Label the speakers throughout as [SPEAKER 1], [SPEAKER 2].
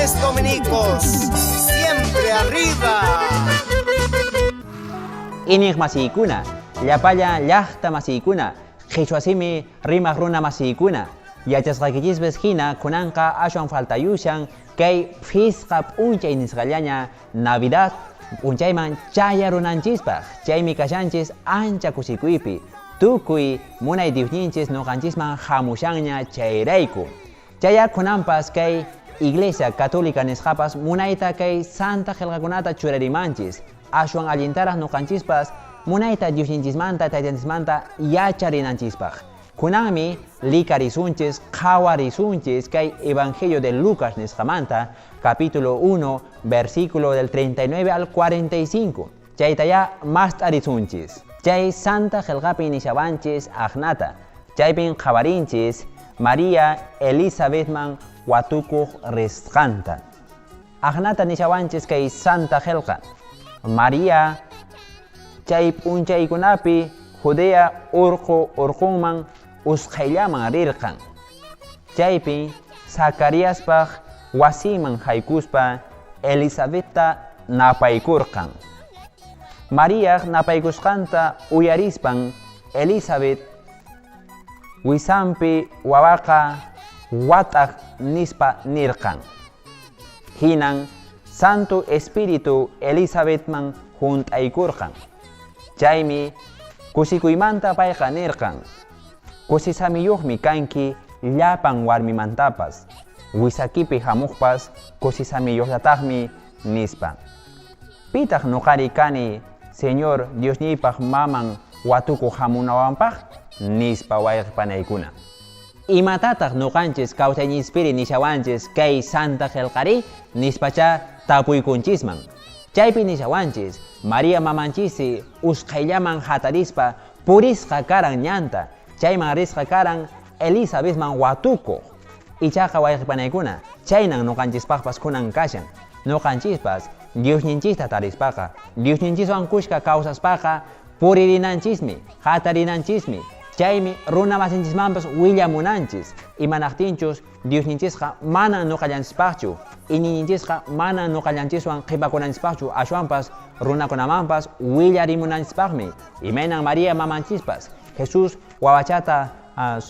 [SPEAKER 1] Frailes Dominicos, siempre arriba.
[SPEAKER 2] Iñiq masiykuna, llapallan llaqta masiykuna, qhichwa simi rimaq runa masiykuna, yachasqaykichispis hina kunanqa ashwan faltayushan kay phisqa p'unchay nisqallaña Navidad p'unchayman chayarunanchispaq, chaymi kashanchis ancha kusikuypi, tukuy munay Diosninchis noqanchisman hamushanña chayrayku. Chaya kunanpas kay Iglesia Católica nisqapas munayta kay santa qelqakunata churarimanchis, ashwan allintaraq noqanchispas munayta Diosninchismanta Taytanchismanta yacharinanchispaq. Kunanmi likarisunchis, qhawarisunchis kay Evangelio de Lucas nisqamanta, capítulo 1, versículo del 39 al 45. Chaytayá mast'arisunchis. Chay santa qelqapin nishawanchis aqnata, chaypin qhawarinchis María Elizabethman watukuq risqanta. Aqnata nishawanchis kay santa qelqa. María chay p'unchaykunapi Judea urqu urqunman usqhayllaman rirqan. Chaypin Zacariaspaq wasinman haykuspa Elizabethta napaykurqan. Mariaq napaykusqanta uyarispan Elizabeth wisanpi wawaqa wat'aq nispa nirqan. Hinan Santo Espíritu Elizabethman hunt'aykurqan. Chaymi kusikuymanta payqa nirqan, Kusisamiyuqmi kanki llapan warmimantapas, wisakipi hamuqpas kusisamiyuqllataqmi, nispa. Pitaq noqari kani Señor Diosniypaq maman watukuq hamunawanpaq? Nispa wayqe panaykuna. Imatataq noqanchis kawsayñispiri nishawanchis kay santa qelqari? Nispachá tapuykunchisman. Chaypi nishawanchis, María mamanchissi usqhayllaman hatarispa purisqa karan ñanta, chayman risqa karan Elizabethman watukuq. Ichaqa wayqe panaykuna, chaynan noqanchispaqpas kunan kashan. Noqanchispas Diosninchista tarispaqa, Diosninchiswan kushka kawsaspaqa puririnanchismi, hatarinanchismi, chaymi runa masinchismanpas willamunanchis, imanaqtinchus Diosninchisqa manan noqallanchispaqchu, iñiyninchisqa manan noqallanchiswan qhipakunanchispaqchu, ashwanpas runakunamanpas willarimunanchispaqmi. Imaynan María mamanchispas Jesús wawachata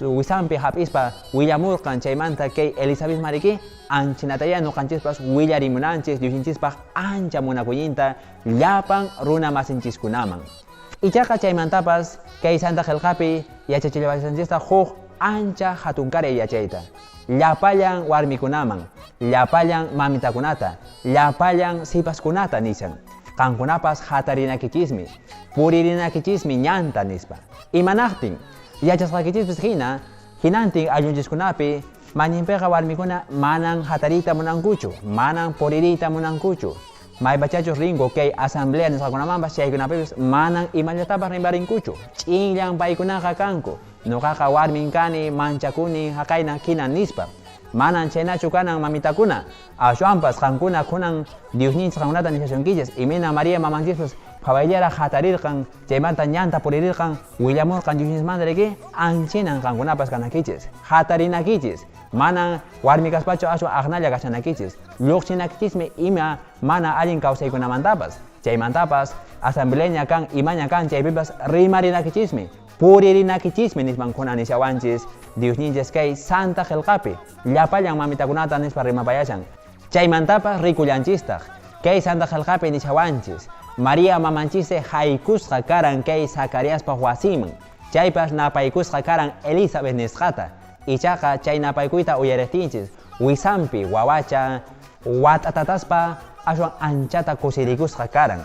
[SPEAKER 2] wisanpi hap'ispa willamurqan, chaymanta kay Elizabeth mariki anchinatayá noqanchispas willarimunanchis Diosninchispaq ancha munakuyninta llapan runa masinchiskunaman. Ichaqa chaymantapas kay Santa Qelqapi yachachillawasqanchista huk ancha hatunkaray yachayta, llapallan warmikunaman, llapallan mamitakunata, llapallan sipaskunata nishan, qankunapas hatarinakichismi, puririnakichismi ñanta nispa. Imanaqtin? Yachasqaykichispis hina, hinantin ayllunchiskunapi mañinpiqa warmikuna manan hatariyta munankuchu, manan puririyta munankuchu. Maypachachus rinku kay asamblea nisqakunamanpas chaykunapipis manan imallatapas rimarinkuchu, ch'inllan paykunaqa kanku, noqaqa warmin kani, manchakuni, haqayna hina nispa. Manan chhaynachu kanan mamitakuna, ashwanpas qankuna kunan Diosninchis qankunata nishasunkichis, imaynan María mamanchispas phawayllaraq hatarirqan, chaymanta ñanta puririrqan, willamurqan Diosninchismanta riki, anchinan qankunapas kanakichis, hatarinakichis. Manan warmi kaspachu aswan aqnalla kashanakichis, lluqsinakichismi ima mana allin kawsaykunamantapas. Chaymantapas, asambleaña kan imaña kan chaypipas rimarinakichismi, puririnakichismi nispan kunan nishawanchis Diosninchis kay Santa Qelqapi, llapallan mamitakunata nispa rimapayashan. Chaymantapas rikullanchistaq, kay Santa Qelqapi nishawanchis, María mamanchissi haykusqa karan kay Zacariaspa wasinman, chaypas napaykusqa karan Elizabeth nisqata. Ichaqa chay napaykuyta uyariqtinchis, wisanpi wawacha wat'atataspa aswan anchata kusirikusqa karan.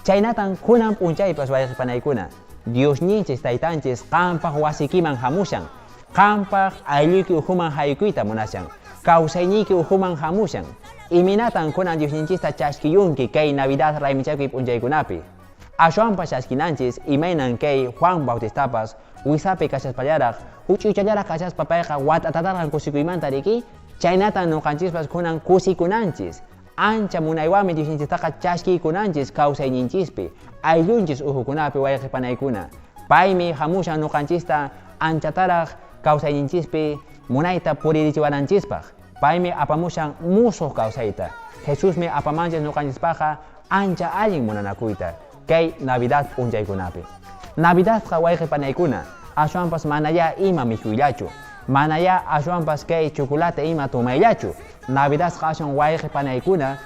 [SPEAKER 2] Chaynatan kunan p'unchaypas wayqepanaykuna, Diosninchis Taytanchis qanpaq wasikiman hamushan, qanpaq aylluyki ukhuman haykuyta munashan, kawsayniyki ukhuman hamushan. Imaynatan kunan Diosninchista chaskiyunki kay Navidad raymichakuy p'unchaykunapi? Ashwanpas chaskinanchis imaynan kay Juan Bautistapas wisapi kashaspallaraq, huch'uychallaraq kashaspa payqa wat'atatarqan kusikuymanta riki, chaynatan noqanchispas kunan kusikunanchis. Ancha munaywanmi Diosninchistaqa chaskiykunanchis kawsayninchispi, ayllunchis uhukunapi wayqe panaykuna. Paymi hamushan noqanchista anchataraq kawsayninchispi munayta puririchiwananchispaq. Paymi apamushan musuq kawsayta. Jesusmi apamanchis ñuqanchispaqqa ancha allin munanakuyta kay Navidad p'unchaykunapi. Navidadqa wayqi panaykuna, aswanpas manayá ima mikhuyllachu, manayá aswanpas kay chocolate ima tomayllachu. Navidadqa aswan wayqi panaykuna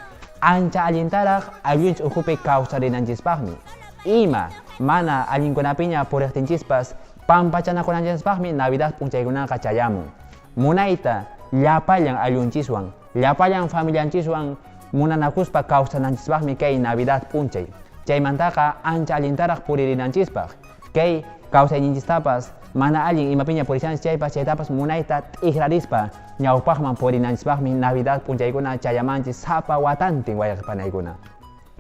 [SPEAKER 2] ancha allintaraq ayllunchis ukhupi kawsarinanchispaqmi. Ima mana allinkunapiña puriqtinchispas pampachanakunanchispaqmi Navidad p'unchaykunaqa chayamun. Munayta llapallan ayllunchiswan, llapallan familianchiswan munanakuspa kawsananchispaqmi kay Navidad p'unchay. Chaymantaqa ancha allintaraq puririnanchispaq. Kay kawsayninchistapas mana allin imapiña purishanchis chaypas chaytapas munayta t'ikrarispa ñawpaqman purinanchispaqmi Navidad p'unchaykuna chayamanchis sapa watantin wayqi panaykuna.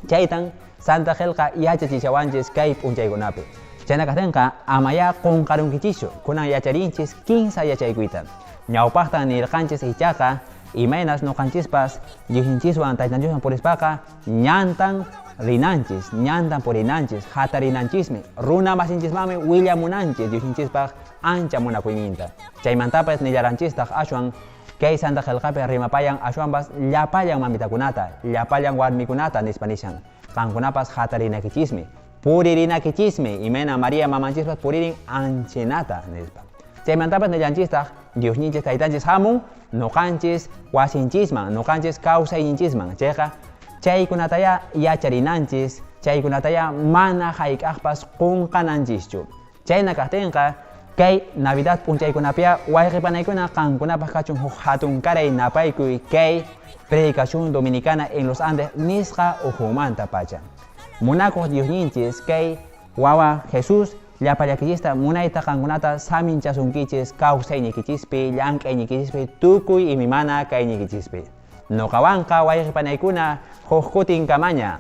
[SPEAKER 2] Chaytan Santa Qelqa yachachishawanchis kay p'unchaykunapi. Chayna kaqtinqa amayá qunqarunkichischu, kunan yacharinchis kinsa yachaykuyta. Ñawpaqtan nirqanchis ichaqa imaynas ñuqanchispas Diosninchiswan Taytanchiswan purispaqa ñantan rinanchis, ñantan purinanchis, hatarinanchismi, runa masinchismanmi willamunanchis Diosninchispaq ancha munakuyninta. Chaymantapas nillaranchistaq ashwan kay Santa Qelqapi rimapayan ashwanpas llapallan mamitakunata, llapallan warmikunata nispa nishan. Qankunapas hatarinakichismi, puririnakichismi, imayna María mamanchispas puririn anchenata nispa. Chaymantapas nillanchistaq Diosninchis Taytanchis hamun ñuqanchis wasinchisman, ñuqanchis kawsayninchisman. Chayqa chaykunataya yacharinanchis, chaykunataya mana hayk'aqpas qunqananchischu. Chayna kaqtinqa kay Navidad p'unchaykunapiya wayqi panaykuna qankunapaq kachun huk hatunkaray napaykuy kay predicación dominicana en los Andes nisqa ukhumanta pacha. Munakuq Diosninchis kay wawa Jesús llapallakichista munayta qankunata saminchasunkichis kawsayniykichispi, llank'ayniykichispi, tukuy imimana kayniykichispi. Nuqawanqa wayqi panaykuna huk kutin kamaña.